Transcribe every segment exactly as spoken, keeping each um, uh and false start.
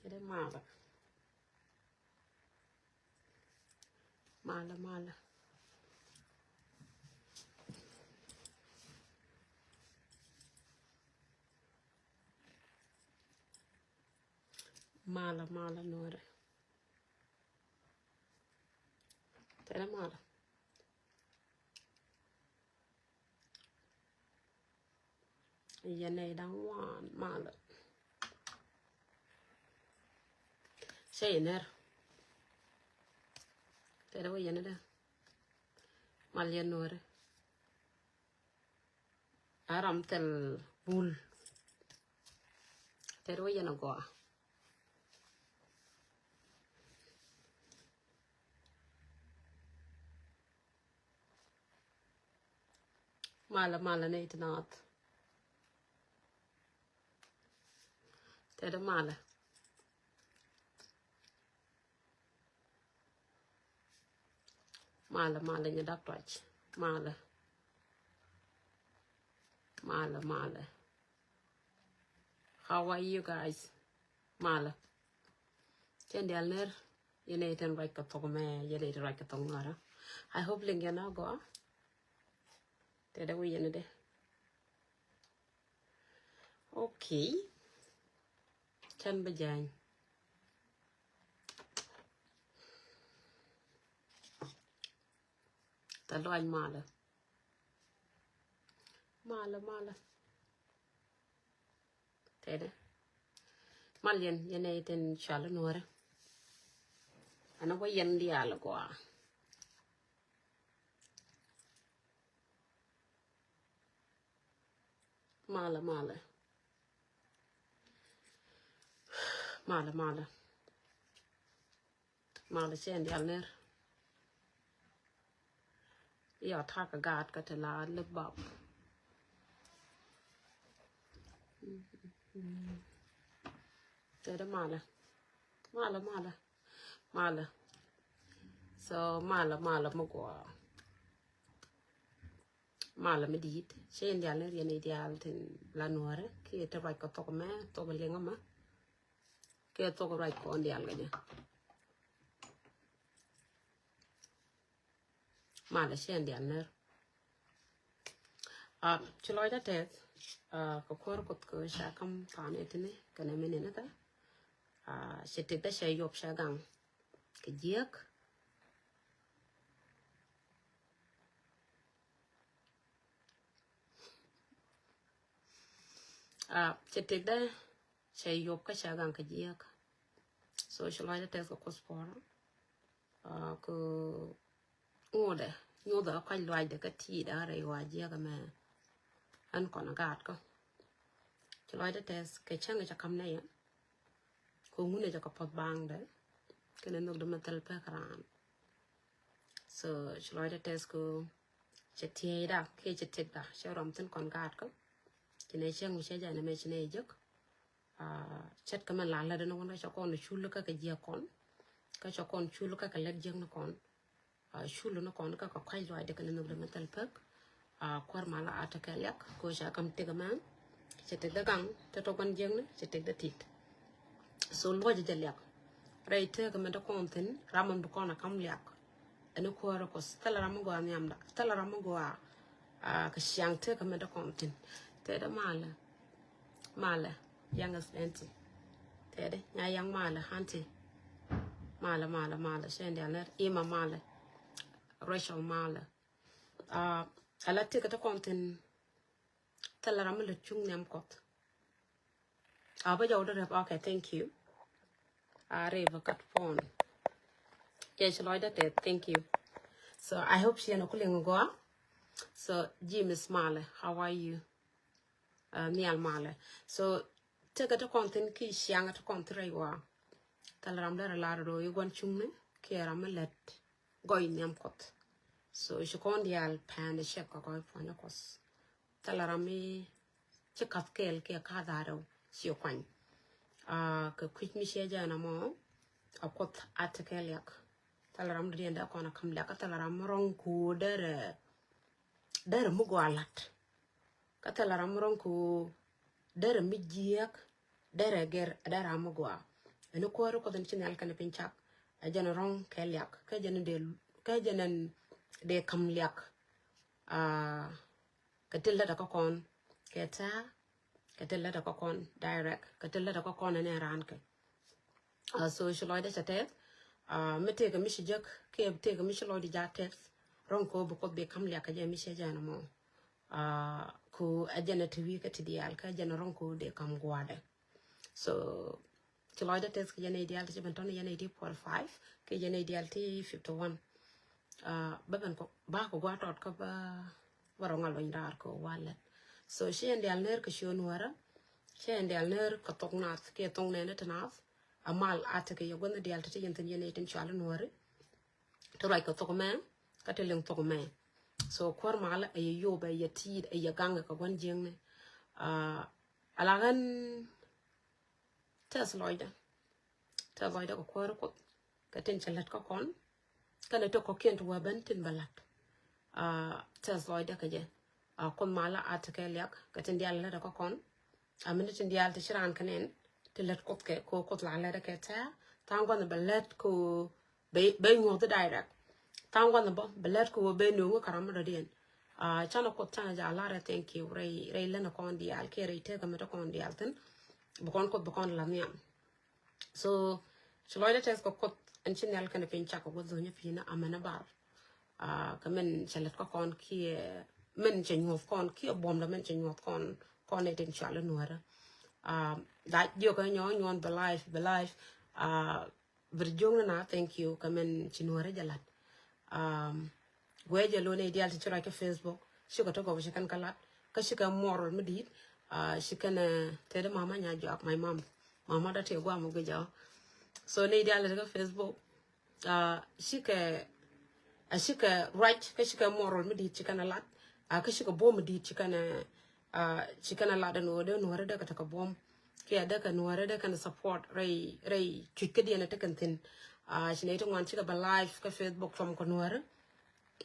Tëdɛ malä. Malä, malä. Malä, malä Nuɔrɛ. Tëdɛ malä. Yɛn nɛy da̱ŋ wan malä. Cɛ yɛ nɛr. Tëdɛ wä yɛn dɛ. Mal yɛn Nuɔrɛ. A ram thil bul. Tëdɛ wä yɛn a gɔaa. Malä, malä nɛy ti naath. Tëdɛ malä. Malä, malä nyɛ dak tuac. Malä. Malä, malä. How are you guys? Malä. Cɛn dial ner. Yɛn nɛy tin ruac kɛ thok mɛ, yɛn nɛy tin ruac kɛ thok ŋɔrä. I hope liŋ yɛn a gɔaa. Tëdɛ wä yɛn dɛ. Okay. Cɛn bä jany. Tɛ luac malä. Malä, malä. Tëdɛ. Mal yɛn, yɛn nɛy tin cual Nuɔrɛ. Ɛn a wä yɛn diaal gɔaa. Malä, malä. Malä, malä. Malä cɛ dial ner. Yɔ tak a gaat kä ti la lip bap. Tëdɛ malä. Malä, malä. Malä. So malä, malä mi gɔaa. Malä mi di̱i̱t. Cɛ in dial ni riɛn i̱ dial tin la Nuɔrɛ kiɛ ti ruac kɛ thok mɛ, thok liŋ mɛ. Kiɛ thok ruac kɔn dial kɛ jɛ. Malä cɛ in dial ner. Ah, ci lɔcdä tɛth, ah, kɛ kuäär Kuoth kɛ ca kam thaani tini kɛnɛ mi nini kä. Ah, cɛ tëkdä cɛ yop cɛ gaŋ kɛ jiäk. Ah, cɛ tëkdä cɛ yop kä cɛ gaŋ kɛ jiäk. So ci lɔcdä tɛth kɛ Kuoth puɔrä. Ah, kɛ ŋuudɛ nyuudɛ kä kɔc luacdɛ kä ti̱i̱dɛ kä rɛy wa jiäk ɛmɛ. Ɛn kɔn a gaat kä. Ci lɔcdä tɛth kɛ cäŋ cɛ kam nɛy. Kɛ ŋun ɛ jɛ kɛ puɔth baŋdɛ kɛnɛ nhök dämɛ thil pek raan. So ci lɔcdä tɛth kɛ cɛ tiɛcda kiɛ cɛ tëkda cɛ rɔm thi̱n kɔn gaatkä. Ci nɛ cäŋ mi cɛ jɛ nɛ mɛ ci nɛ jek. Ah, ce̱tkɛ mɛn la lätdä ni wän kä cɛ kɔn cul kä kɛ jiäk kɔn. Kä cɛ kɔn cul kä kɛ lät jiäk ni kɔn. Ah, cul ni kɔn kä kɛ kɔc luacdɛ kɛnɛ nhök dämɛ thil pek. Ah, kuäär malä a tekɛ liak kɛ ca kam tëk mɛn. Cɛ tëkdä gaŋ te tɔk bän jiäkni cɛ tëkdä tit. So luɔcɛ jɛ liak rɛy tëk mɛn te kɔn thi̱n ram mɛn bi kɔn a kam liak. Ɛn kuäärä Kuɔth thilɛ ram mi gɔaa nhiamda, thilɛ ram mi gɔaa. Ah, kɛ ciaŋ tëk mɛn te kɔn thi̱n. Tëdɛ malä. Malä, youngest auntie. Tëdɛ nya yaŋ malä, auntie. Malä, malä, malä cɛ in dial ner. Ima malä. Rachel malä. Ah, ala tëk te kɔn thi̱n. Thilɛ ram mi lät cuŋ nhiam Kuɔth. Ah, bä jɔw dä rep. Okay, thank you. Ah, rep a kat phone. Yes, lɔcdä tɛth, thank you. So I hope ci ɛn a kuliŋ gɔaa. So James malä, how are you? Ah, nhial malä. So tëkɛ te kɔn thi̱n ki ciaŋ te kɔn thi̱n rɛy wa. Thilɛ ram derɛ lar do̱ i̱ gua̱n cuŋni kiɛ ram mi lät gɔy nhiam Kuɔth. So ci kɔn diaal pɛn cɛ kɛ gɔy puɔ̱nyä Kuɔth. Thilɛ ram mi ci kath kɛɛl kiɛ kath a rɛw ci kuany. Ah, kɛ kui̱c mi ciɛ jɛ ɛn ɛmɔ a Kuoth a tekɛ liak. Thilɛ ram dɔ̱diɛn dee kɔn a kam liak kä thilɛ ram mi rɔ̱ŋ ku derɛ, derɛ mi gɔaa la̱t. Kä thilɛ ram mi rɔ̱ŋ ku derɛ mi jiääk, derɛ gɛr, derɛ ram mi gɔaa. Ɛn kuäär Kuoth in ci nhial kɛnɛ piny cak, ɛ jɛn rɔ̱ŋ kɛ liak, kɛ jɛn dee, kɛ jɛn dee ka̱m liak. Aa, kɛ tin lätdɛ kä kɔn kɛ tɛ̈r, kɛ tin lätdɛ kä kɔn direct, kɛ tin lätdɛ kä kɔn ɛn ɛ raan kɛ. Aa, so ci lɔcdä cɛ tɛth. Aa, mi tëëkɛ mi ci jek kiɛ tëëkɛ mi ci lɔcdä ja̱ tɛth, rɔ̱ŋ kɛ ɣöö bi Kuoth bi ka̱m liak kɛ jɛ mi ci jɛn ɛmɔ. Aa, ku ɛ jɛn ɛ ti wi̱i̱ kä ti diaal, kä ɛ jɛn rɔ̱ŋ kɛ ɣöö dee ka̱m gua̱a̱dɛ. So ci lɔcdä tɛth kɛ jɛn nɛy diaal ti ci ben tɔ̱n, jɛn nɛy ti forty five kɛ jɛn nɛy diaal ti fifty one. Aa, bä ben kɔ, ba kɔ gua̱a̱ tɔt kä bä, bä rɔ ŋa̱l luny raar kɛ ɣöö wa lät. So ci ɛn diaal ner kɛ ciöt Nuäärä, ci ɛn diaal ner kɛ thok nath kiɛ thok nɛɛni ti nath. A mal a tekɛ yɛ gua̱n diaal ti ti yɛn thi̱n, yɛn nɛy tin cɔal i̱ Nuääri, ti ruac kɛ thok mɛ kä ti liŋ thok mɛ. So kuäär malä ɛ yɛ yop, ɛ yɛ ti̱i̱t, ɛ yɛ gaŋ kɛ gua̱n jiäkni. Aa, ala ɣän tɛth lɔcdä, tɛth lɔcdä kɛ kuäär Kuoth kɛ tin cɛ lät kä kɔn, kɛnɛ ti kɔ̱kiɛn ti wä ben tin bɛ la̱t. Aa, tɛth lɔcdä kɛ jɛ. Aa, Kuoth malä a tekɛ liak kɛ tin diaal lätdä kä kɔn. Aa, min ti tin diaal ti ci raan kɛ nɛn ti lät Kuoth kɛ, kɛ Kuoth la lätdä kɛ tɛ̈r. Tha̱a̱ŋ gua̱n bɛ lät kɛ bɛ, bɛ nyuɔ̱th direct. Tha̱a̱ŋ gua̱n bä bɛ lät kɛ bɛ nööŋ kä ram mi dɔ̱diɛn. Aa, canɛ Kuoth canɛ jɛ a lar ɛ thank you rɛy, rɛy länɛ kɔn diaal kiɛ rɛy tëkä mi te kɔn diaal thi̱n. Bi kɔn Kuoth bi kɔn la nhiam. So ci lɔcdä tɛth kɛ Kuoth ɛn ci nhial kɛnɛ piny cak kɛ gua̱th dhonyä pi̱i̱nä amɛnɛ bar. Aa, kɛ min cɛ lät kä kɔn kiɛ min cɛ nyuɔ̱th kɔn kiɛ buɔ̱mdä min cɛ nyuɔ̱th kɔn, kɔn nɛy tin cɔal i̱ Nuäärä. Aa, la jiök kä nyɔ nyuɔn bɛ live, bɛ live. Aa, bɛ jiök ni na thank you kɛ min ci Nuäärä jɛ la̱t. Aa, guɛ jɛ lo̱n nɛy diaal ti ci ruac kä Facebook, cikɛ tɔ̱ gɔw ci kɛn kä la̱t, kä cikɛ moral mi di̱i̱t. Aa, ci kɛn, aa, tëëdä mama nya jɔak, my mom, mama dɔ tëë guam mi guic jɛ. So nɛy diaal ti kä Facebook, aa, cikɛ, aa, cikɛ ruac kä cikɛ moral mi di̱i̱t ci kɛn ɛ la̱t. Aa, kä cikɛ buɔ̱m mi di̱i̱t ci kɛn ɛ, aa, ci kɛn ɛ la̱t ɛn ɣöö dee Nuäärä dee kɛ tekɛ buɔ̱m kiɛ dee kɛ Nuäärä dee kɛn ɛ support rɛy, rɛy cuc kädiɛn ɛ tekɛn thi̱n. Aa, ci nɛy ti ŋuan cikɛ bɛ live kä Facebook cuɔm kɛ Nuäärä.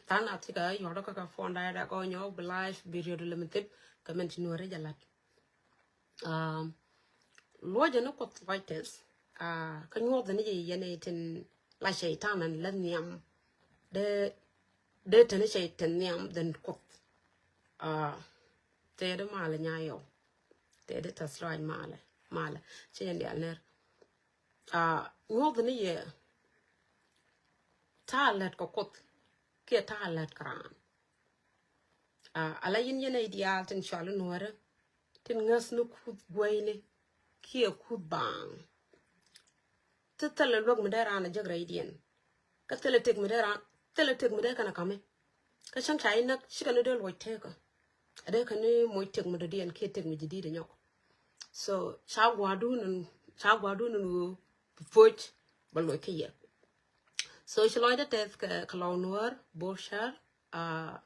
Tha̱a̱ŋ nath cikɛ yɔ̱ɔ̱t kä kɛ phone direct, ɔ nyɔk bi live bi riöt lɛ mi thip kɛ min ci Nuäärä jɛ la̱t. Aa, luɔcɛ ni Kuoth lɔc tɛth. Aa, kä nyuɔth ni jɛ yɛn ɛ tin la cɛy-tan ɛn lä nhiam. Dee, dee te ni cɛy-tan nhiam dhen Kuoth. Aa, tëëdä malɛ nya yɔw. Tëëdä tɛth lɔc malɛ, malɛ. Ci yɛn diaal ner. Aa, nyuɔth ni yɛ ta̱a̱ lät kɛ Kuoth kiɛ ta̱a̱ lät kɛ raan. Aa, ala yɛn yɛn nɛy diaal tin cɔal i̱ Nuäärä, tin ŋäth ni kuth gueyni kiɛ kuth baaŋ. Thilɛ luäk mi dee raan a jek rɛydiɛn. Kä thilɛ tëk mi dee raan, thilɛ tëk mi dee kɛn a ka̱mi. Kä cäŋ ca inäk cikɛ ni dee luɔc tekä. A dee kɛn ni moc tëk mi dɔ̱diɛn kiɛ tëk mi ji̱ di̱t a nyɔk. So ca gua̱a̱dun in, ca gua̱a̱dun in ɣöö bi puɔ̱c bɛ luɔc kä yɛ. So ci lɔcdä tɛth kɛ, kɛ Lɔw Nuäär, Bor Cäär, aa,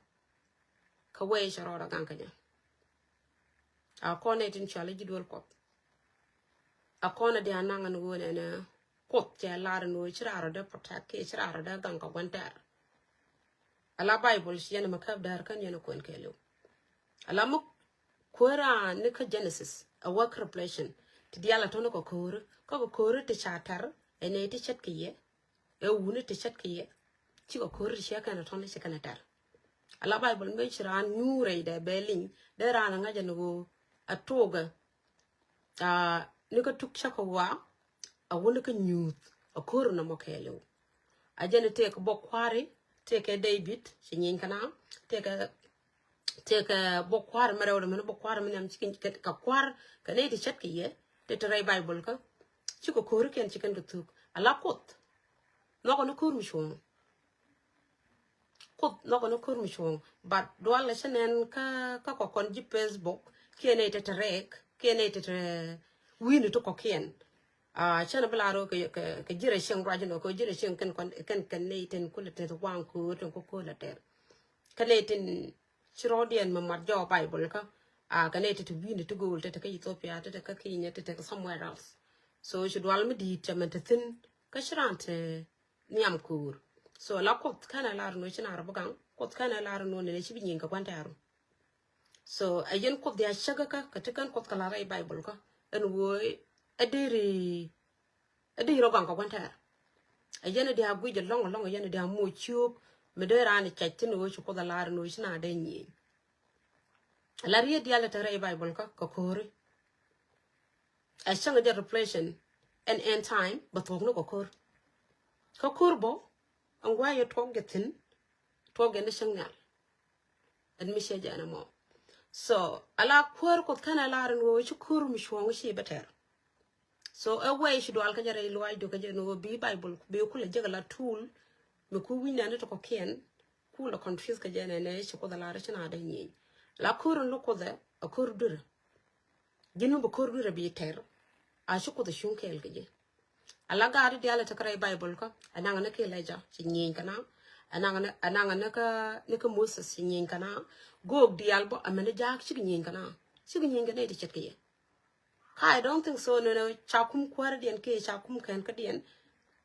kä wee cɛ rɔɔdɛ gaŋ kä jɛ. A kɔn nɛy tin cɔal i̱ ji̱ duel Kuɔth. A kɔn a diaal naŋ ɛn ɣöö nɛnɛ Kuoth cɛ lar ɛn ɣöö ci raar rɔ dee protect kiɛ ci raar rɔ dee gaŋ kɛ gua̱n tɛr. Ala Bible ci yɛn ɛmɛ käp däär kän yɛn ɛ kuɛn kɛɛliw. Ala mi kuäär raan ni kä Genesis ɛ wä kä Revelation, ti diaal a tɔ̱ni kɛ ko̱ri, kä kɛ ko̱ri ti ca tɛr ɛ nɛy ti ce̱tkɛ yɛ. Ɛ wuni ti ce̱tkɛ yɛ. Cikɛ ko̱ri ti ciɛ kɛn a tɔ̱ni ci kɛn a tɛr. Ala Bible mëë ci raan nyuur rɛydɛ bɛ liny, dee raan a ŋa̱c ɛn ɣöö a tuɔɔkɛ. Aa, ni kä tuk cä kɛ wa, a wuni kä nyuuth, a ko̱ri nɔmɔ kɛɛliw. A jɛn tëëkɛ bok kua̱ri, tëëkɛ David, ci nyiny kɛ na, tëëkɛ, tëëkɛ bok kua̱ri mɛ rɛw dɛ mɛn bok kua̱ri mɛ nhiam ci kɛ, kɛ kua̱r, kɛ nɛy ti ce̱tkɛ yɛ, tëë te rɛy Bible kä. Cikɛ ko̱ri kɛn ci kɛn kɛ thuk. Ala Kuoth nhɔkɔ ni ko̱r mi cuɔ̱ŋ. Kuoth nhɔkɔ ni ko̱r mi cuɔ̱ŋ. But dualɛ cä nɛn kä, kä kɔkɔn ji̱ Facebook kiɛ nɛy te te rɛɛk kiɛ nɛy te te wi̱i̱ni ti kɔ̱kiɛn. Aa, cä nɛ bi la rɔ kɛ, kɛ, kɛ ji̱ rɛ cieŋ ruac inɔ kɛ ji̱ rɛ cieŋ kɛn kɔn, kɛn, kɛn nɛy tin kulɛ teth waŋ ko̱r tin ku ko̱r la tɛr. Kä nɛy tin ci rɔɔdiɛn mɛ mat jɔɔk Bible kä. Aa, kɛ nɛy te te wi̱i̱ni ti go̱o̱l te te kä Ethiopia, te te kä Kenya, te te kä somewhere else. So ci dual mi di̱i̱t cɛ mɛn te thi̱n kä ci raan te nhiam ko̱o̱r. So la Kuoth kɛnɛ lar ni ɣöö ci naar bi gaŋ, Kuoth kɛnɛ lar ni ɣöö nɛnɛ ci bi nyieny kɛ gua̱n tɛɛru. So ɛ yɛn Kuoth diaal cäkä kä, kä ti kɛn Kuoth kɛ lar rɛy Bible kä ɛn ɣöö ɛ deri, Ɛ dee rɔ gaŋ kɛ gua̱n tɛɛr. Ɛ yɛn ɛ dia̱a̱ guic ɛlɔ̱ŋ ɛlɔ̱ŋ, ɛ yɛn ɛ dia̱a̱ moc ciöök mi dee raan ɛ cɛc thi̱n ɣöö ci Kuoth ɛ lar ɛn ɣöö ci naath dee nyieny. Ala riet diaal ɛ te rɛy Baibol kä kɛ ko̱ri. Ɛ cäŋ jɛ revelation ɛn end time bɛ thuɔ̱k ni kɛ ko̱r. Kä ko̱r bä ɛn gua̱a̱c yɛ tuɔk jɛ thi̱n, tuɔk jɛ ni cäŋ nhial. Ɛn mi cɛ jɛ ɛn ɛmɔ. So ala kuäär Kuoth kɛn ɛ lar ɛn ɣöö ci ko̱r mi cuɔ̱ɔ̱ŋ ci bɛ tɛr. So ɛ wee ci dual kä jɛ rɛy luaacdu kä jɛ ɛn ɣöö bi Baibol bi kulɛ jek ala tool mi ku wi̱ny nɛn ti kɔ̱kiɛn. Kulɛ confuse kä jɛ nɛn ɛ ci Kuoth ɛ lar ci naath dee nyieny. La ko̱r ɛn lo̱k Kuoth ɛ, ɛ ko̱r dui̱rä. Ji̱n mi bi ko̱r dui̱rä bi tɛr. A ci Kuoth ɛ cuŋ kɛɛl kɛ jɛ. Ala gaat diaal ɛ tekɛ rɛy Baibol kä, ɛ naŋ ni kä Ilaja ci nyieny kɛ naath. Ɛ naŋ ni, ɛ naŋ ni kä, ni kä Moses ci nyieny kɛ naath. Göök diaal bä, ɛ mɛn ni jaak cik nyieny kɛ naath. Cik nyieny kɛ nɛy ti ce̱tkɛ yɛ. Kä I don't think so, nɛnɛ ca kum kuäärädiɛn kiɛ ca kum kɛn kädiɛn.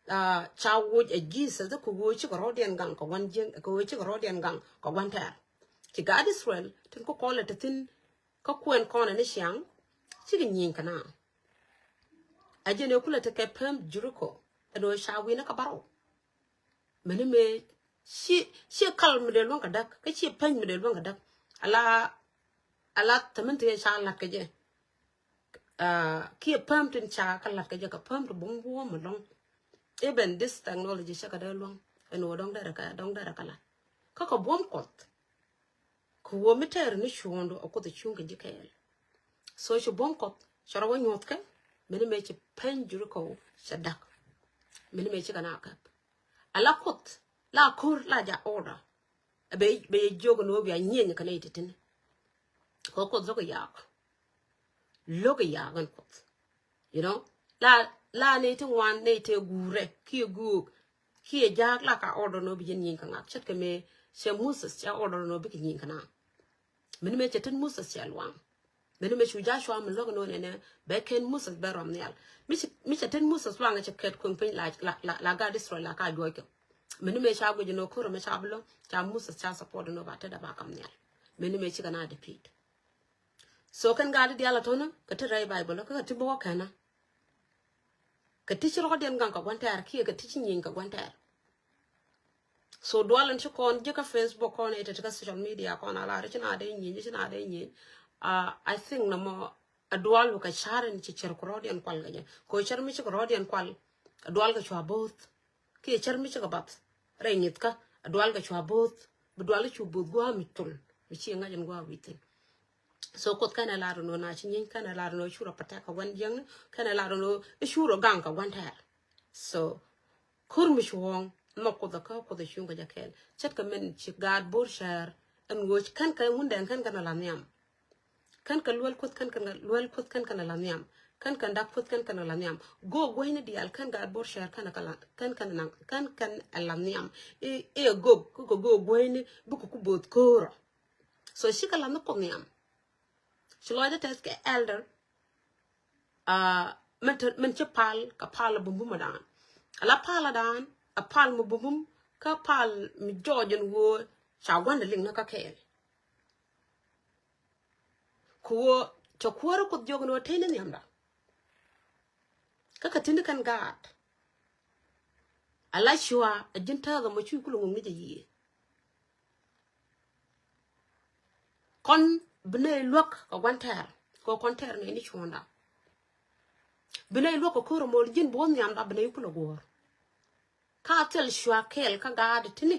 Ah, ca woc ɛ Jesus kɛ ɣöö cikɛ rɔ̱diɛn gaŋ kɛ gua̱n jiäŋ, kɛ ɣöö cikɛ rɔ̱diɛn gaŋ kɛ gua̱n tɛɛr. Ci gaat Israel tin kä kɔlɛ te thi̱n kä kuɛn kɔnɛ ni ciaŋ, cikɛ nyieny kɛ naath. A jɛn ɛ kulɛ tekɛ päm Jeriko ɛn ɣöö ca wi̱n kä bärɔw. Mɛni mëë ci, ci kal mi dee luäŋ kɛ däk, kä ci päny mi dee luäŋ kɛ däk. Ala, ala thämin ti ca la̱t kɛ jɛ. Ah, kiɛ päm tin ca kä la̱t kɛ jɛ kɛ päm ti buɔ̱m buɔ̱m ɛlɔ̱ŋ. Even this technology cɛ kɛ dee luäŋ ɛn ɣöö dɔ̱ŋ derɛ kɛ, dɔ̱ŋ derɛ kɛ la̱t. Kä kɛ buɔ̱m Kuɔth. Kɛ ɣöö mi tɛɛr ni cuɔ̱ɔ̱ŋdu ɛ Kuoth ɛ cuŋ kɛ ji̱ kɛɛl. So ci buɔ̱m Kuɔth cɛ rɔ wä nyuɔ̱thkɛ. Mɛni mëë ci päny Jeriko cɛ da̱k. Mɛni mëë cikɛ naath käp. Ala Kuoth la ko̱r la ja order. Ɛ bɛ, bɛ yɛ jiök ni wä bia nyieny kɛ nɛy ti tin. Kɛ Kuoth lo̱k kɛ yak. Lo̱k kɛ yak ɛn Kuoth. You know, la, la nɛy ti ŋuan, nɛy ti guurɛ kiɛ göök kiɛ jaak la ka order ni wä bi jɛ nyieny kɛ ŋak. Ce̱tkɛ mëë cɛ Moses cɛ order ni wä bikɛ nyieny kɛ naath. Mɛni mëë cɛ tin Moses cɛ luaŋ. Mɛni mëë cu Joshua mi luäk ni wä nɛnɛ bɛ kɛn Moses bɛ ruam nhial. Mi cɛ, mi cɛ tin Moses luaŋ cɛ kɛt kueŋ piny la, la, la, la gaat Israel la ka juɔc kɛ. Mɛni mëë ca guic ni wä ko̱r mɛ ca bi lo̱ŋ, ca Moses ca support ni wä ba te da ba kam nhial. Mɛni mëë cikɛ naath defeat. So kɛn gaat diaal a tɔ̱nä kɛ ti rɛy Baibol kä kɛ ti bä wä kɛnä. Kɛ ti ci rɔ̱diɛn gaŋ kɛ gua̱n tɛɛr kiɛ kɛ ti ci nyieny kɛ gua̱n tɛɛr. So dual in ci kɔn ji̱ kä Facebook kɔn ɛ ti ti kä social media kɔn a lar ci naath dee nyieny, ci naath dee nyieny. Ah, I think nɔmɔ a dual wä kɛ ca̱r in ci cär kɛ rɔ̱diɛn kual kɛ jɛ. Kɛ cär mi ci kɛ rɔ̱diɛn kual a dual kɛ cua bo̱o̱th. Kiɛ cär mi cikɛ bath rɛy ŋi̱thkä a dual kɛ cua bo̱o̱th. Bi dual cu bo̱o̱th gua̱a̱ mi col mi ci ŋa̱c in gua̱a̱ wi̱i̱ thi̱n. So Kuoth kɛn ɛ lar in ɣöö na ci nyieny kɛn ɛ lar in ɣöö cu rɔ protect kɛ gua̱n jiäkni, kɛn ɛ lar in ɣöö cu rɔ gaŋ kɛ gua̱n tɛɛr. So ko̱r mi cuɔ̱ɔ̱ŋ nhɔk Kuoth ɛ kä Kuoth ɛ cuŋ kɛ jɛ kɛɛl. Ce̱tkɛ min ci gaat bo̱r cäär ɛn ɣöö kɛn kɛ Ŋundɛŋ kɛn kɛn ɛ la nhiam. Kɛn kɛ luel Kuoth kɛn kɛn, luel Kuoth kɛn kɛn ɛ la nhiam. Kɛn kɛn dak Kuoth kɛn kɛn ɛ la nhiam. Göök guäcni diaal kɛn gaat bo̱r cäär kɛn ɛ kɛ la, kɛn kɛn ɛ la, kɛn kɛn ɛ la nhiam. I̱, i̱ ɛ göök, kä kɛ göök guäcni bikɛ ku bo̱o̱th ko̱o̱rä. So cikɛ la ni Kuoth nhiam. Ci lɔcdä tɛth kɛ elder. Ah, min te, min ci pal kɛ pal bumbum dan. Ala pal dan a pal mi bumbum kä pal mi jɔɔc in ɣöö ca gua̱ndɛ liŋ ni kä kɛɛl. Kɛ ɣöö cɛ kuäärä Kuoth jiök ni ɣöö tëë ni nhiamda. Kä kɛ ti̱n kɛn gaat. Ala cua a ji̱n tääth ɛmɔ cuc kulɛ ŋuŋ ni jɛ yiëë. Kɔn bi nɛy luäk kɛ gua̱n tɛɛr kɛ kɔn tɛɛr nɛy ni cuɔ̱ɔ̱ŋda. Bi nɛy luäk kɛ ko̱r ɛmɔ ji̱n bi wä nhiamda bi nɛy kulɛ guɔ̱ɔ̱r. Ka thil cua kɛɛl kä gaat ti̱ni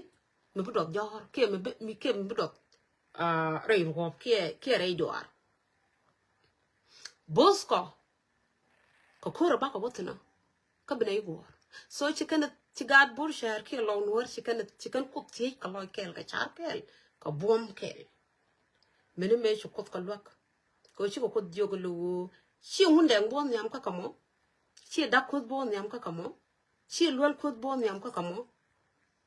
mi bi duɔth jɔ̱ɔ̱r kiɛ mi bi, mi kiɛ mi bi duɔth, ah, rɛy ruɔ̱ɔ̱p kiɛ, kiɛ rɛy jɔaar. Bo̱o̱th kɔ kɛ ko̱r ɛ bakɔ wä thi̱n ɔ kä bi nɛy guɔ̱ɔ̱r. So ci kɛn ci gaat bo̱r cäär kiɛ lɔw nuɔ̱ɔ̱r ci kɛn, ci kɛn Kuoth thiec kɛ lɔc kɛɛl kɛ ca̱r kɛɛl kɛ buɔ̱m kɛɛl. Mini mëë ci Kuoth kɛ luäk. Kɛ ɣöö cikɛ Kuoth jiök lo̱k ɣöö ci Ŋundɛŋ buɔ̱ɔ̱th nhiam kä kɛ mɔ. Ci dak Kuoth buɔ̱ɔ̱th nhiam kä kɛ mɔ. Ci luel Kuoth buɔ̱ɔ̱th nhiam kä kɛ mɔ.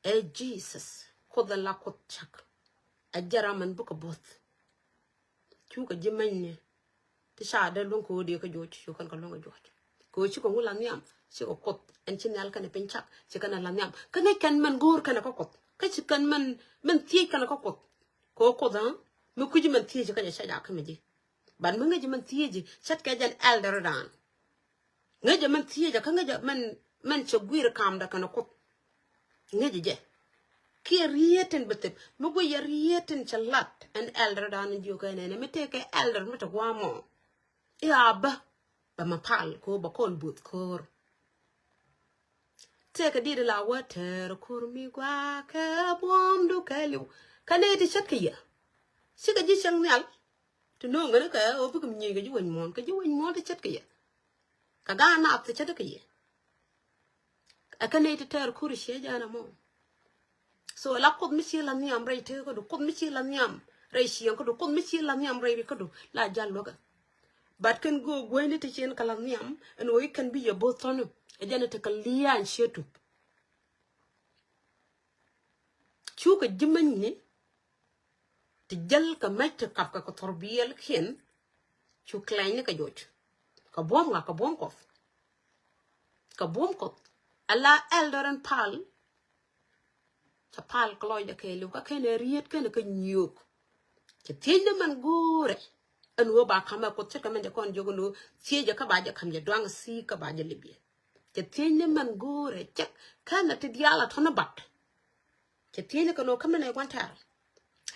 Ɛ Jesus Kuoth ɛ la Kuoth cak. Ɛ jɛ ram ɛn bikɛ bo̱th. Cukɛ ji̱ mɛnyni ti ca dee luäŋ kɛ ɣöö dee kä juɔc, cu kɛn kɛ luäŋ kɛ juɔc. Kɛ ɣöö cikɛ ŋu la nhiam, cikɛ Kuoth ɛn ci nhial kɛnɛ piny cak, ci kɛn ɛ la nhiam. Kä ŋäc kɛn mɛn go̱o̱r kɛnɛ kä Kuoth. Kä ci kɛn mɛn, mɛn thiec kɛnɛ kä Kuoth. Kɛ ɣöö Kuoth, ɣä, mi kui̱ci mɛn thiec kä jɛ cä jakä mi ji̱. But mi ŋäci mɛn thiec ce̱tkɛ jɛn elder dan. Ŋäcɛ mɛn thiecɛ kä ŋäcɛ mɛn, mɛn cɛ guir kamdɛ kɛnɛ Kuoth. Ŋäcɛ jɛ kiɛ riet tin bɛ thep mi guiyɛ riet tin cɛ lat ɛn elder dan jiök ɛnɛnɛ mi tëëkɛ elder mi te guamɔ. I̱ a bä bɛ ma pal ko bɛ kɔn buth ko̱r. Tëëkɛ dit la wä tɛɛr ko̱r mi guakɛ buɔ̱mdu kɛɛliw. Kä nɛy ti ce̱tkɛ yɛ cikɛ ji̱ cäŋ nhial. Ti no̱o̱ŋ ŋäni kɛ ɣöö bikɛ mi nyiey kɛ ji̱ wec muɔ̱ɔ̱n kɛ ji̱ wec muɔ̱ɔ̱n ti ce̱tkɛ yɛ. Kɛ gaat naath ti ce̱tkɛ yɛ. Ɛ kä nɛy ti tɛɛr ko̱r ciɛ jɛn ɛmɔ. So la Kuoth mi ci la nhiam rɛy tëëkädu, Kuoth mi ci la nhiam rɛy ciɛŋkädu, Kuoth mi ci la nhiam rɛy rikädu la jal luäkä. But kɛn go̱o̱k gueyni ti cin kɛ la nhiam ɛn ɣöö i̱ kɛn bi yɛ bo̱th tɔ̱ni ɛ jɛn ɛ tekɛ lia̱a̱ny ciɛ tup. Cukɛ ji̱ mänyni ti jäl kɛ mec ti kap kɛ kɛ thɔr biɛl kiɛn. Cu klɛnyni kɛ joc kɛ buɔ̱m ŋa kɛ buɔ̱m Kuɔth. Kɛ buɔ̱m Kuɔth ala elder ɛn pal. Cɛ pal kɛ lɔcdɛ kɛɛliw kä kɛn ɛ riet kɛn ɛ kä nyiök. Cɛ thiecni mɛn go̱o̱rɛ ɛn ɣöö ba ka̱m ɛ Kuoth ce̱tkɛ mɛn jɛ kɔn jiök ɛn ɣöö thiecɛ kä ba jɛ ka̱m jɛ duaŋ thi̱i̱k kä ba jɛ lip yɛ. Cɛ thiecni mɛn go̱o̱rɛ cɛk kɛn ɛ ti diaal a tɔ̱nä bat. Cɛ thiecni kɛn ɣöö kä mɛn ɛ gua̱n tɛ̈r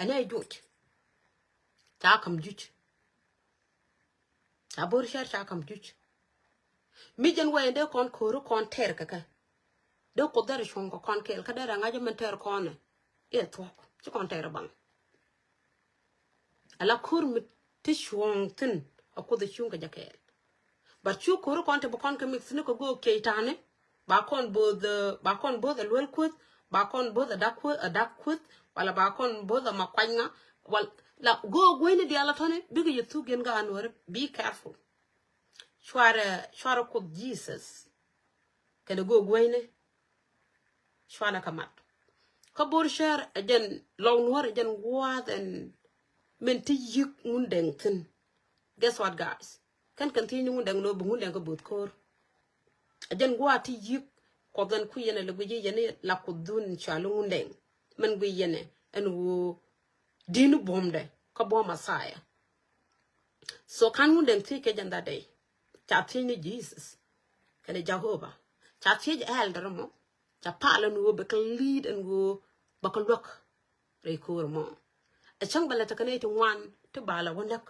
ɛn ɛ joc. Ca ka̱m juc. Ca bo̱r cär ca ka̱m juc. Mi jɛn wɛy dee kɔn ko̱ri kɔn tɛr kɛ kɛ. Dee Kuoth derɛ cuɔ̱ŋ kɛ kɔn kɛɛl kä derɛ ŋa̱c mɛn tɛr kɔn ɛ. I̱ ɛ thuɔ̱k ci kɔn tɛr ɛ baŋ. Ala ko̱r mi ti cuɔ̱ŋ thi̱n a Kuoth ɛ cuŋ kɛ jɛ kɛɛl. But cu ko̱ri kɔn ti bi kɔn kɛ mix ni kɛ go̱o̱k cɛy ta̱a̱ni. Ba kɔn bo̱th, ba kɔn bo̱th a luel kueth, ba kɔn bo̱th a dak kueth, a dak kueth, wala ba kɔn bo̱th a ma kuany ŋa, wala go̱o̱k gueyni diaal a tɔ̱ni bikɛ yɛ thuk yɛn gaa nuɔri. Be careful. Cuarɛ, cuarɛ Kuoth Jesus. Kɛnɛ go̱o̱k gueyni. Cuanɛ kɛ mat. Kä bo̱r cär ɛ jɛn lɔw nuɔr ɛ jɛn gua̱a̱th ɛn min ti yi̱k Ŋundɛŋ thi̱n. Guess what, guys? Kɛn kɛn thiec ni Ŋundɛŋ ni ɣöö bi Ŋundɛŋ kɛ bo̱th ko̱r. Ɛ jɛn gua̱a̱th ti yi̱k Kuɔth ɛn kui̱ yɛn ɛ lɛ guic i̱ yɛn i̱ la Kuoth dhun cɔal i̱ Ŋundɛŋ. Min guic yɛn ɛ ɛn ɣöö di̱n i̱ buɔ̱mdɛ kä buɔ̱m Messiah. So ka̱n Ŋundɛŋ thiec kɛ jɛn that day. Ca thiec ni Jesus kɛnɛ Jehovah. Ca thiec elder mɔ. Ca pal ɛn ɣöö bɛ kɛ lead ɛn ɣöö bɛ kɛ luäk rɛy ko̱o̱r mɔ. Ɛ cäŋ bɛ lɛ tekɛ nɛy ti ŋuan ti ba lɛ wä näk.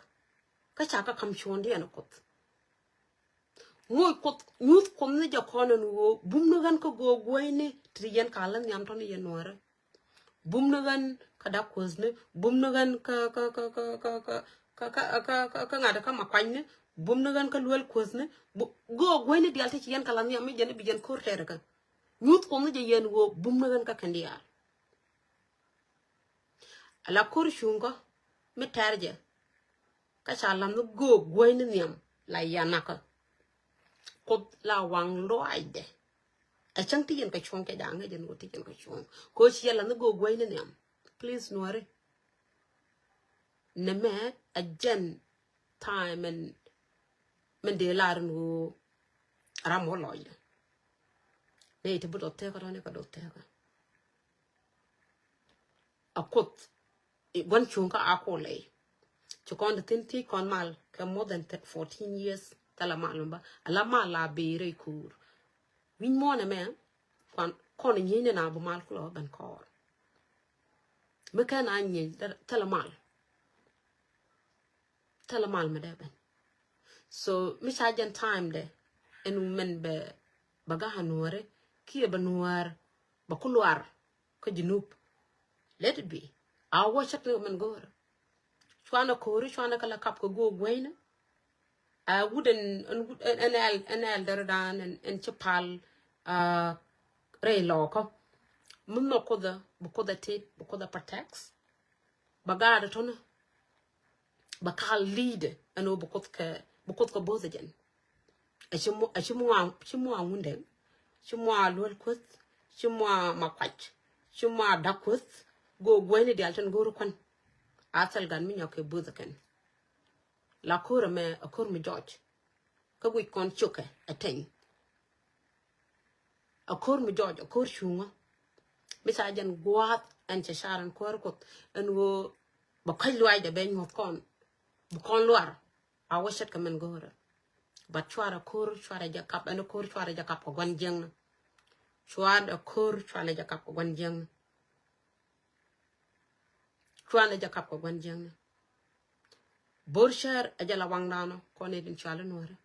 Kä ca kɛ ka̱m cuɔ̱ɔ̱ŋdiɛn ɛ Kuoth. Ŋoc Kuoth, nyuth Kuoth ni jɛ kɔn ɛn ɣöö bum ni ɣän kä go̱o̱k gueyni ti yɛn ka lä nhiam tɔ̱ni yɛn nuɔ̱ɔ̱rä. Bum ni ɣän kä dak kuethni, bum ni ɣän kä, kä, kä ŋa̱t kä ma kuanyni, bum ni ɣän kä luel kuethni, bu-, go̱o̱k gueyni diaal ti ci yɛn ka lä nhiam mi jɛn i̱ bi yɛn ko̱r tɛɛr kä. Nyuth Kuoth ni jɛ yɛn ɣöö bum ni ɣän kä kɛn diaal. Ala ko̱r cuŋkä mi tɛr jɛ. Kä ca la̱th ni go̱o̱k gueyni nhiam la yɛn nakä. Kuoth la waŋ lɔaacdɛ. Ɛ cäŋ ti yɛn kɛ cuɔ̱ŋ cɛ ja̱a̱ŋ ɛ jɛn ɣöö ti yɛn kɛ cuɔ̱ŋ. Kɛ ɣöö ci yɛn la̱th ni go̱o̱k gueyni nhiam. Please nuɔ̱ri. Nɛmɛ ɛ jɛn time min, min dee lar ni ɣöö ram wä lɔcdɛ. Nɛy ti bi dɔth tëkä tɔ̱ni kɛ dɔth tëkä. A Kuoth, i gua̱n cuŋ kä a kulɛ. Ci kɔn ti thi̱n thiec kɔn mal kɛ more than fourteen years. Thilɛ mal mi ba. Ala mal la bee rɛy ko̱o̱r. Wi̱ny muɔ̱ɔ̱n ɛmɛ, kuan, kɔn nyieyni na bi mal kulɛ ben kɔɔr. Mi kɛn a nyiey, thilɛ mal. Thilɛ mal mi dee ben. So mi ca jɛn time dɛ ɛn mɛn bɛ, bɛ ga̱a̱ nuɔ̱ɔ̱ri kiɛ bɛ nuɔ̱ɔ̱r bɛ ku luar kä Junub. Let it be. A wä cät ni mɛn go̱o̱rä. Cuanɛ ko̱ri cuanɛ kɛ la kap kɛ go̱o̱k gueyni. A wut ɛn, ɛn wut ɛn, ɛn ɛl, ɛn ɛl dɛr dan ɛn, ɛn ci pal, a, rɛy lɔɔkä. Mi nhɔk Kuoth ɛ, bi Kuoth ɛ tit, bi Kuoth ɛ protect. Bɛ gaat ɛ tɔ̱ni. Bɛ kal lead ɛn ɣöö bi Kuoth kɛ, bi Kuoth kɛ bo̱th ɛ jɛn. Ɛ ci mɔ, ɛ ci mɔ, ci mɔ a Ŋundɛŋ. Ci mɔ a luel kueth. Ci mɔ a ma kuac. Ci mɔ a dak kueth. Go̱o̱k gueyni diaal tin go̱o̱ri kuan. A thil gan mi nyɔk kɛ bo̱th ɛ kɛn. La ko̱r ɛmɛ, ɛ ko̱r mi jɔc. Kä guic kɔn cokɛ ɛ teny. A ko̱r mi jɔc, a ko̱r cuŋä. Mi ca jɛn gua̱a̱th ɛn cɛ car ɛn kuäär Kuoth ɛn ɣöö bɛ kɔ̱c luaacdɛ bɛ nyuɔ̱th kɔn. Bi kɔn luar. A wä cät kɛ mɛn go̱o̱rä. But cuarɛ ko̱r cuarɛ jɛ kap, ɛn ko̱r cuarɛ jɛ kap kɛ gua̱n jiäkni. Cuarɛ ko̱r cuarɛ jɛ kap kɛ gua̱n jiäkni. Cuarɛ jɛ kap kɛ gua̱n jiäkni. Bo̱r cäär ɛ jɛ la waŋdan ɔ kɔn i̱ din cuali Nuääri.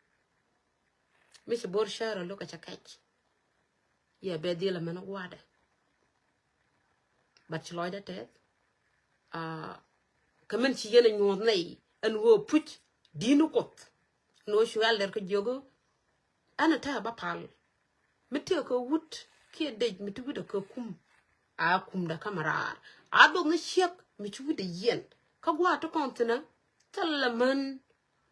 Mi ci Bo̱r cäär ɛ lo̱k ɛ cɛ kɛc. Yɛ bɛ dhil ɛmɛn gua̱dɛ. But ci lɔcdä tɛth. Aa, kɛ min ci yɛn ɛ nyuɔ̱th nɛy ɛn ɣöö puc di̱n Kuoth. Ɛn ɣöö cu elder kä jiök ɣöö ɛn ɛ tɛ̈ ɛ bä pal. Mi tëë kɛ wut kiɛ dec mi ti wi̱cdɛ kɛ kum. A kumdɛ kä mi raar a dhoth ni ciek mi ci wi̱cdɛ yiɛn. Kä gua̱a̱ ti kɔn thi̱n ɛ thilɛ män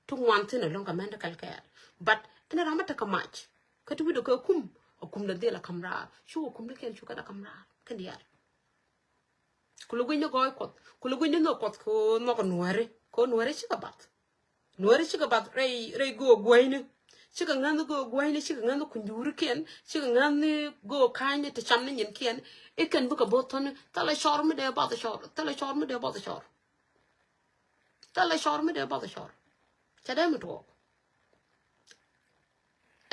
ti ŋuan thi̱n ɛlɔ̱ŋ kɛ mɛn ti kɛl kɛɛl. But ɛn ram mi tekɛ mac kä ti wi̱cdɛ kɛ kum. A kumdɛ dhil a ka̱m raar cu a kumdɛ kɛn cu kɛn a ka̱m raar kɛn diaal. Kulɛ gui̱ny ni gɔɔy Kuɔth, kulɛ gui̱ny ni nhök Kuɔth kɛ ɣöö nhɔk Nuääri kɛ ɣöö Nuääri cikɛ bath. Nuääri cikɛ bath rɛy, rɛy göök guäyni. Cikɛ ŋäth ni göök guäyni, cikɛ ŋäth ni kunyduurikiɛn, cikɛ ŋäth ni göök ka̱a̱cni ti cam ni nyinkiɛn. I̱ kɛn bikɛ bo̱th thɔ̱ni thilɛ cɔr mi dee bath cɔr, thilɛ cɔr mi dee bath cɔr. Thilɛ cɔr mi dee bath cɔr. Cɛ dee mi tuɔɔk.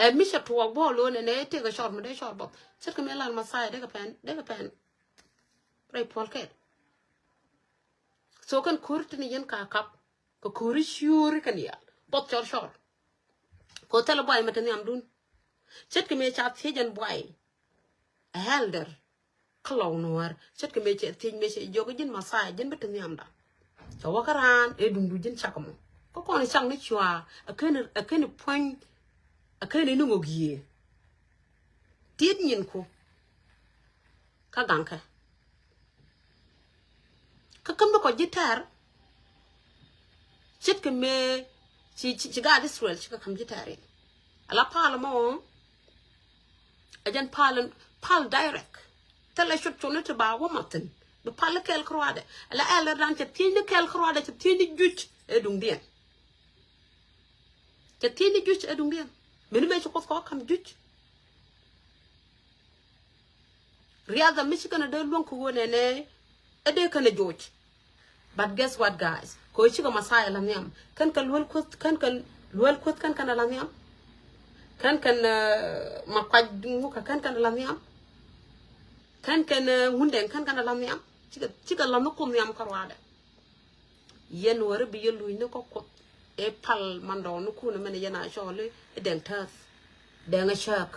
Ɛ mi cɛ tuɔɔk bä lo̱o̱n ɛn ɛ tëëkɛ cɔr mi dee cɔr bä. Ce̱tkɛ mi lan Mɛthia dekɛ pɛn, dekɛ pɛn rɛy puɔl kɛl. So kɛn ko̱r tini yɛn ka kap kɛ ko̱ri ciööri kɛn yal both cɔr cɔr. Kɛ thilɛ buay mɛ ti nhiamdun. Ce̱tkɛ mi ca thiec ɛn buay. Ɛ elder. Kä lɔw Nuäär ce̱tkɛ mëë cɛ thiec mëë cɛ jiök ji̱n Mɛthia ji̱n bi te nhiamda. Cɛ wä kä raan ëë duŋdu ji̱n cak mɔ kä kɔn cak ni cua. Ɛ keni, ɛ keni puɔ̱ny. Ɛ keni ni ŋok yiëë. Tiet nyinku kä gaŋkɛ. Kä käm ni kɔ ji̱ tɛr. Ce̱tkɛ mëë ci, ci, ci gaat Israel cikɛ ka̱m ji̱ tɛr in. Ala pal mɔ. Ɛ jɛn pal, pal direct. Thilɛ cut cuni ti ba wä mathin bi pal kɛɛl kä ruaadɛ. Ala ɛl dan cɛ thiec ni kɛɛl kä ruaadɛ cɛ thiec ni juc ɛ duŋdiɛn. Cɛ thiec ni juc ɛ duŋdiɛn. Mini mɛ ci Kuoth kɔ ka̱m juc. Riadha mi ci kɛn a dee luäŋ kɛ ɣöö nɛnɛ ɛ dee kɛn a joc. But guess what, guys? Kɛ ɣöö cikɛ Mɛthia la nhiam. Kɛn kɛ luel Kuoth, kɛn kɛ luel Kuoth, kɛn kɛn a la nhiam. Kɛn kɛn, eh, ma kuac ŋukɛ, kɛn kɛn a la nhiam. Kɛn kɛn, eh, Ŋundɛŋ, kɛn kɛn a la nhiam. Cikɛ, cikɛ la ni Kuoth nhiam kä ruaadɛ. Yɛn wä ri bi yɛ luny ni kä Kuoth. Ɛ pal mandɔɔŋnikun mɛn yɛn a cɔɔli i̱ Dɛŋ Täth. Dɛŋ a cäk.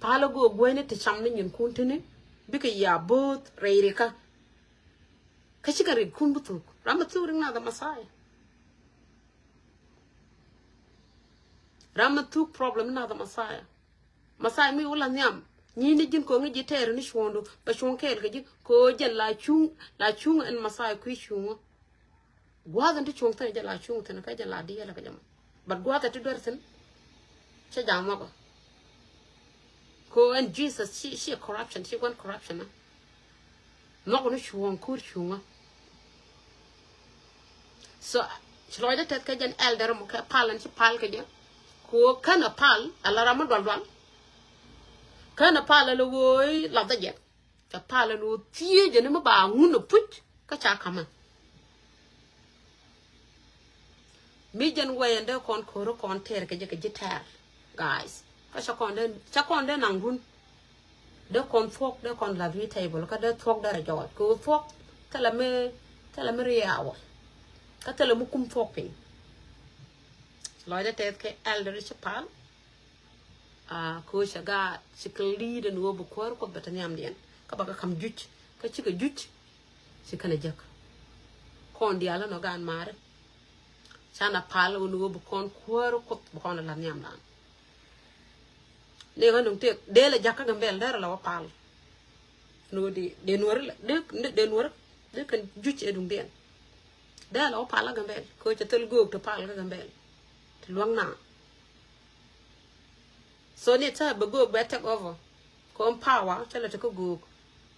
Pal a go̱o̱k guäyni ti cam ni nyinkun tini. Bikɛ ya bo̱o̱th rɛy rikä. Kä cikɛ ritkun bi thuk. Ram mi thuk rik nath a Mɛthia. Ram mi thuk problem nath a Mɛthia. Mɛthia mi wä la nhiam. Nyi ni ji̱n ko̱ŋi ji̱ tɛɛri ni cuɔ̱ɔ̱ŋdu bɛ cuɔ̱ɔ̱ŋ kɛɛl kɛ ji̱ ko̱ jɛn la cuŋ, la cuŋ ɛn Mɛthia kui̱ cuŋä. Gua̱a̱th in ti cuɔ̱ŋ thi̱n jɛ la cuŋ thi̱n kä jɛ la diɛɛl kɛ jɛ mɔ. But gua̱a̱th in ti duer thi̱n. Cɛ jam mɔkɔ. Ko ɛn Jesus ci, ci corruption, ci gua̱n corruption na. Nhɔk ni cuɔ̱ɔ̱ŋ ko̱r cuŋä. So ci lɔcdä tɛth kɛ jɛn elder mɔ kɛ pal ɛn ci pal kɛ jɛ. Ko kän a pal ala ram mi dual dual. Kän a pal ala ɣöö i̱ lath a jɛ. Kɛ pal ɛn ɣöö thiec ɛn mi ba ŋun a puc kä ca ka̱mä. Mi jɛn wɛy ɛn dee kɔn ko̱ri kɔn tɛɛr kɛ jɛ kɛ ji̱ tɛɛr. Guys, kä cä kɔn dee, cä kɔn dee naŋ run. Dee kɔn thuɔ̱k, dee kɔn lath wi̱i̱ table kä dee thuɔ̱k dee rɛ jɔɔc kɛ ɣöö thuɔ̱k thilɛ mi, thilɛ mi riaawä. Kä thilɛ mi kum thuɔ̱k piny. Lɔcdä tɛth kɛ elder ci pal. Aa, kɛ ɣöö cɛ gaat ci kɛ li̱i̱t ɛn ɣöö bi kuäär Kuɔth bɛ te nhiamdiɛn kä bɛ kɛ ka̱m juc kä cikɛ juc. Ci kɛn ɛ jek kɔn diaal ɛn ɔ gaan maari. Canɛ pal ɛn ɣöö bi kɔn kuäär Kuɔth bi kɔn ɛ la̱th nhiamdan. Ni ɣän nuŋ tëk dee lɛ jakä Gambɛl dee rɛ la wä pal. Ɛn ɣöö dee, dee nuɔri la dee, dee nuɔri dee kɛn juc ɛ duŋdiɛn. Dee la wä pal kä Gambɛl kɛ ɣöö cɛ thil göök ti pal kä Gambɛl ti luäŋ na. So ni tɛ bɛ göök bɛ take over. Kɔn power cɛ lɛ ti kä göök.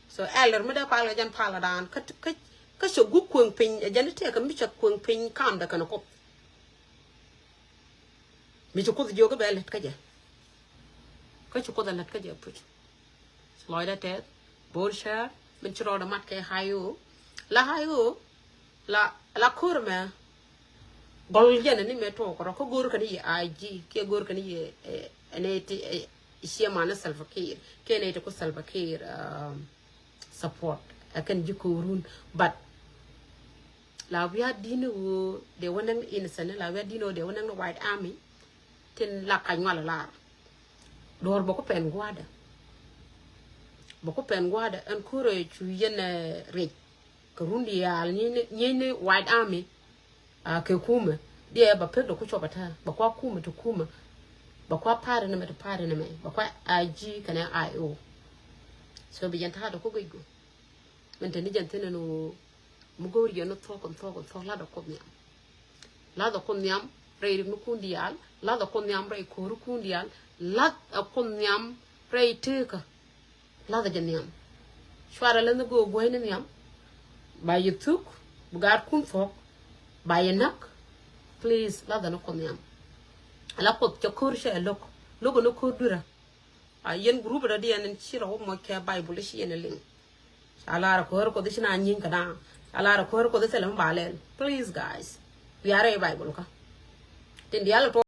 So elder mi dee pal kɛ jɛn pal dan kä, kä, kä cɛ gup kueŋ piny ɛ jɛn ni tëëkä mi cɛ kueŋ piny kamdɛ kɛn Kuoth. Mi ci Kuoth jiök bɛ lät kä jɛ. Kä ci Kuoth ɛ lät kä jɛ puc. Lɔcdä tɛth, Bor Cäär, min ci rɔɔdɛ mat kɛ Ohio. La Ohio, la, la ko̱r mɛ. Gɔl yɛn ni mɛ tuɔk rɔ kä go̱o̱r kɛn yɛ I G kiɛ go̱o̱r kɛn yɛ ɛnɛ ti ciɛ man ni Salva Kiir kiɛ nɛ ti ku Salva Kiir support ɛ kɛn ji̱ ko̱o̱run. But la wi̱i̱ a di̱n ɣöö dee wä näŋ ni innocent, la wi̱i̱ a di̱n ɣöö dee wä näŋ ni White Army. Tin la ka nyual lar duɔ̱ɔ̱r bä ku pɛn gua̱a̱dä. Bä ku pɛn gua̱a̱dä ɛn ko̱rɛ cu yɛn riɛc kɛ run diaal nyieny ni White Army. Kɛ kumɛ diɛ ba pek dɔ ku cuɔp ata ba kua kumɛ ti kumɛ. Ba kua party ni mɛ ti party ni mɛ ba kua I G kɛnɛ I O. So bi yɛn ta̱a̱ dɔ ku guic gu min te ni jɛn thin ɛn ɣöö mi go̱o̱r yɛn ni thuɔ̱k kɔn thuɔ̱k kɔn thuɔ̱k la̱t ɛ Kuoth Nhiam. La̱th ɛ Kuoth Nhiam rɛy rik ni kun diaal. La̱th ɛ Kuoth Nhiam rɛy ko̱o̱r kun diaal. La̱th ɛ Kuoth Nhiam rɛy tekä. La̱th ɛ jɛ nhiam. Cuarɛ lɛ ni go̱o̱r guäy ni nhiam. Ba yɛ thuk bi gaatkun thuɔ̱k. Ba yɛ näk. Please la̱th ɛ ni Kuoth Nhiam. Ala Kuoth cɛ ko̱o̱r cɛ ɛ lo̱k. Lo̱k ɛ ni ko̱o̱r dui̱rä. A yɛn group rɔ diɛn in ci rɔ wä moc kɛ Bible ci yɛn a liŋ. Ca lar a ko̱r Kuoth ci na nyieny kä da̱a̱. Ca lar a ko̱r Kuoth thilɛ mi ba lɛl. Please guys. Wiarɛ i̱ Bible kä tin diaal a tuɔɔk.